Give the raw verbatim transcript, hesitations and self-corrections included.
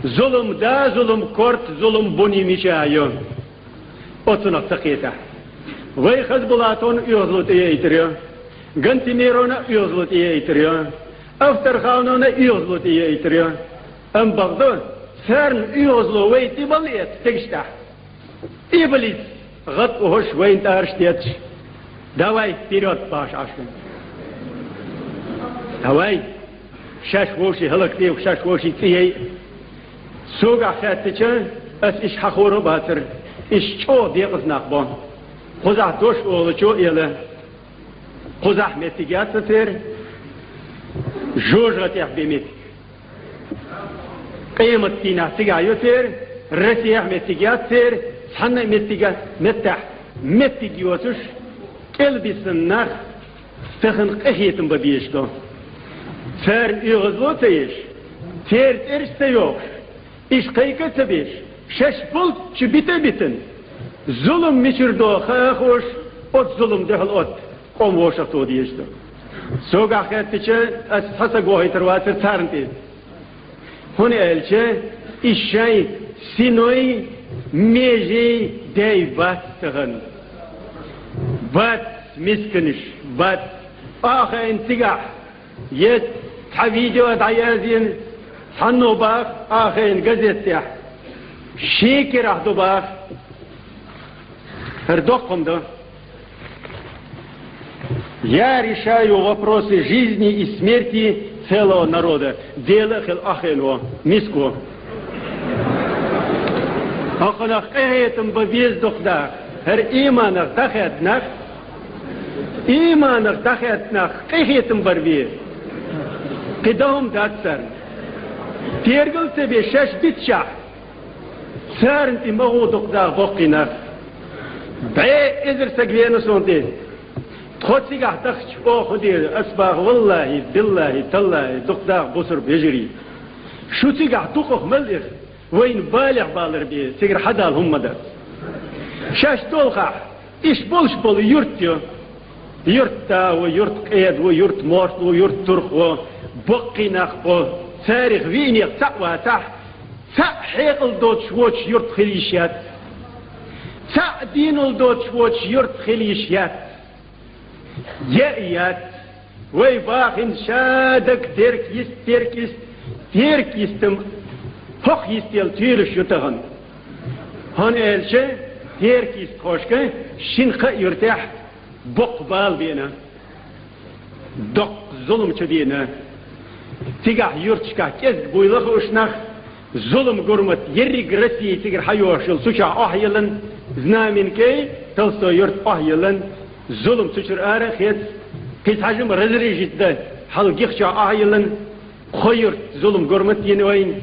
Зулам да, зулам корта, зулам бунна мича ю. Оцунах ца кхетахь. Вай Хасбулатовна оьгӀазло тӀеяйтар ю. Гантимировна оьгӀазло тӀеяйтар ю. Авторхановна оьгӀазло тӀеяйтар ю. Амма бакъду, царна оьгӀазло вай тӀе мел эц тегаш тӀехь. Иблис гӀад ухаш вайна тӀараш теташ. Давай, вперёд, баш Ӏаш вай. Давай. Шаьш вовший хӀалак дехаш, шаьш вовший цӀи яй. Согахь хаьттича, ас иша хьахоро бацара. Иша чӀогӀа декъаза нах бо. Кхузахь дош олучо эла. Кхузахь меттиг яц церан. ЖожагӀатех бен меттиг. Къематдийнахь цигахь ю церан, Россехь меттиг яц церан, цхьанна а меттиг яц, меттахь меттиг йоцуш, кӀелбисина нах тахана къахетам бан безаш ду. Царна оьгӀазло ца еш, церан цӀераш ца йохуш, иша кхайка а ца беш, шаьш болчу бита а битина, зулам мичара до хаа хууш, оцу зулам дуьхьал отта къом вовшахтоха дезаш ду. Согахь хаьттича, ас цхьа саг вохуьйтур вацара царна тӀе. ХӀунда аьлча, и шайн синой, межей дай бац тахана. Бац, мисканаш, бац. Ахайн цигахь, е цхьа видео дӀаязйина, цхьанно баха, ахайн газет тӀехь. Шен кирахь ду баха. ХӀара доккха хӀума ду. Я решаю вопросы жизни и смерти целого народа. Дела а хила аххено, миско. ХӀокхунах къахетам бан беза дукха да. ХӀара ийманах дӀахаьдда нах, ийманах дӀахаьдда нах къахетам бар бе. Кхин дан хӀума дац царна. Тергал а ца беш, шаьш битчахь. Царна тӀе ма гӀо дукха дагӀа боккхий нах. БӀе эзар саг веана суна тӀе. Тхо цигахь дахча оха хӀун дийр? Ас баха: валлахӀи, биллахӀи, таллахӀи, дукха дагӀа бусурба вежарий. Шу цигахь дукхах мел ира, вайна балех балар бе, цигара хьадала хӀума ма дац. Шаьш долхахь, иша болуш болу юрт ю. Юрт да ву, юрт къеда ву, юрт морт ву, юрт турх ву, баккхий нах бу. Царих виънех цхьаъ вацахь, цхьаъ хьекъал доцуш воцуш юрт хила йиш яц. Цхьаъ дийналла доцуш воцуш юрт хила йиш яц. Яа яц. Вай бахина ша даг терк йист, терк йист, терк йистам хӀокху йистел туьйлуш ю тахана. ХӀунда аьлча терк йистхошка шина кхаа юьртехь боккха бала беана, доккха зулам чу деана. Цигахь юьрташкахь кӀезиг буйла хууш нах, зулам-гурмат ерриг Россия цигара хьайохуш йолу цу чохь охьайиллина, Знаменкей, Толстой юрт охьайиллина, зулам цу чуьра ара а хеца, кхин цхьа жима разрешить дан хьал гихчохь охьайиллина, кхо юрт зулам-гурмат йина вайна.